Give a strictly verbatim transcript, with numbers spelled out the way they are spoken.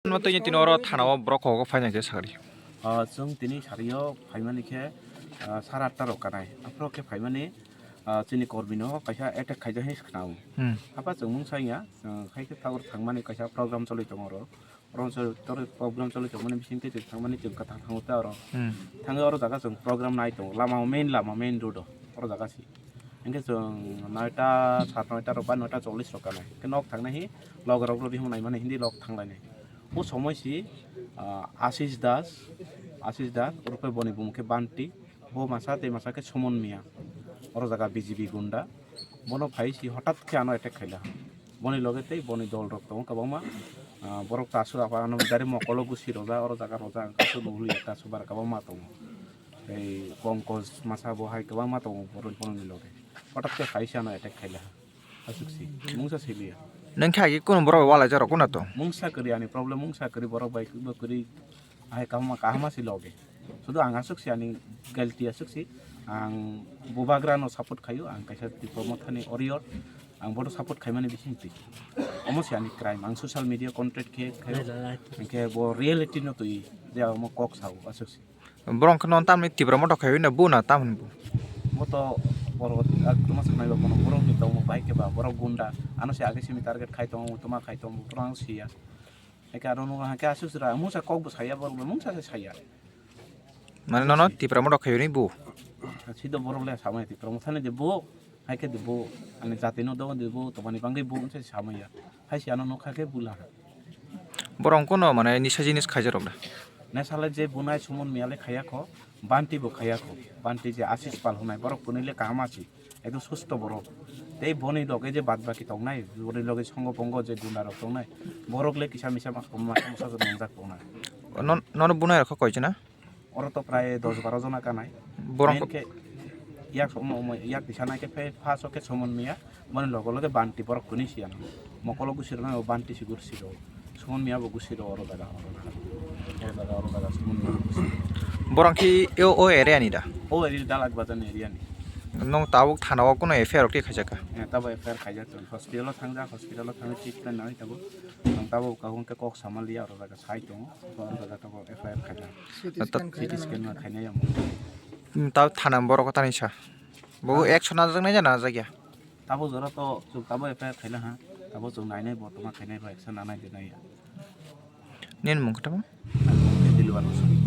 Tini oro thana o borok kok kok phaina khe sakri. Ah, chwng tini sario phaimani khe, ah, sara atta rok kanai. Aphuru khe phaimani, ah, chini kormi no kaisa attack khaijak hinwi khna o. Hmm. Hapa chwng mungsa wngya, chwng khai khe tabuk thangmani kaisa program choli tongo oro. Program choli, tor-, program choli tongmani bisingtwi chwng thangmani chwng kwthang thango ta oro. Hmm. Thangwi oro jaga chwng program nai tongo. Lama o main lama, main road o. Oro jaga si. Hingke chwng noita, sat noita rok ba noita chollish rok kanai. Hingke nok thangnai hi log rok rw rihum naimani hindi log thanglainai. O somoi si, ah, Ashish Das, Ashish Das, oro khe boni bumung khe Banti, bo masa tei masa khe Suman Miya. Oro jaga B J P gunda. Bono phai si hotat khe ano attack khaila. Boni loge tei boni dol rok tongo kwbangma. Ah, borok ta aswk apa ano gari mokolo gusi roja, oro jaga roja ang kasu nuguli ta aswk bar kwbangma tongo. Tei Pankaj masa bo hai kwbangma tongo borok, borokni loge. Hotat khe phai si ano attack khaila. Aswk si, mungsa siliya. Nang khe agi kuno borok walai jaro kuno to? Mungsa kwrwi ani problem, mungsa kwrwi borok bai kwrwi, ahai kahama, kahama si loge. Sudu ang aswk si ani guilty aswk si. Ang bubagra no support khayo, ang kaisa Tipra Mothani warrior. Ang bodo support khaimani bising twi. Omo si ani crime, ang social media content khe khayo. Hingke bo reality no twi, je omo kok sao aswk si. Borok khe non tamni Tipra Motha khai na bu na tamni bu. Bo to borok ak tuma sanai ba bono borok ni tongmo bai khe ba borok gunda. Ano se age simi target khai tongo, tuma khai tongo, borok ang siya. Eke aro nung hake asu sura, mungsa kok bo saya, borok bo mungsa se saya. Mane nono Tipra Motha khai ni bu. Sido borok le samai Tipra Motha ni de bu. Hai khe de bo ani jati no do de bo tongmani bangwi bo wngse samaya. Hai se ano nokha khe bula. Borok kono mane nisa jinis khaijarok da. Nesale je bunai Suman Miya le khaya kho, Banti bo khaya kho. Banti je Ashish Pal hwnai borok kwnwi le kaham asi. Ekdom susto borok. Tei boni loge je bad baki tongnai, boni loge songo bongo je gunda rok tongnai. Borok le kisa misa ma ma masa nongjak tongnai. Non, nono bunai rok kho koi jana? Oro to prai dos baro jona kanai. Borok main khe yak somo, omo yak kisa nai khe phe first o khe Suman Miya, boni logo loge Banti borok kwnwi si ano. Mokolo gusiro nai o Banti si gusiro. Suman Miya bo gusiro oro jaga, oro jaga. Oro jaga, oro jaga Suman Miya bo gusiro. Borok khe o, o area ni da? O area Dalak Bazar ni area ni. Nong tabuk thana o kuno F I R rok twi khaijak kha? Eh, tabo F I R khaijak tong. Hospital o thangjak, hospital o thangwi treatment nai tabo. Nong tabo kahung khe kok sama liya oro jaga sai tongo. Oro jaga tabo F I R khaijak. C T scan khainai. Hmm, ta thana borok tani sa. Bo action najak nai jana najak ya. Tabo jora to chwng tabo F I R khaina ha. Tabo chwng nainai bo toma khainai ba action nanai de nai ya. Nini mung khe tamo? Dilwar Bosoi.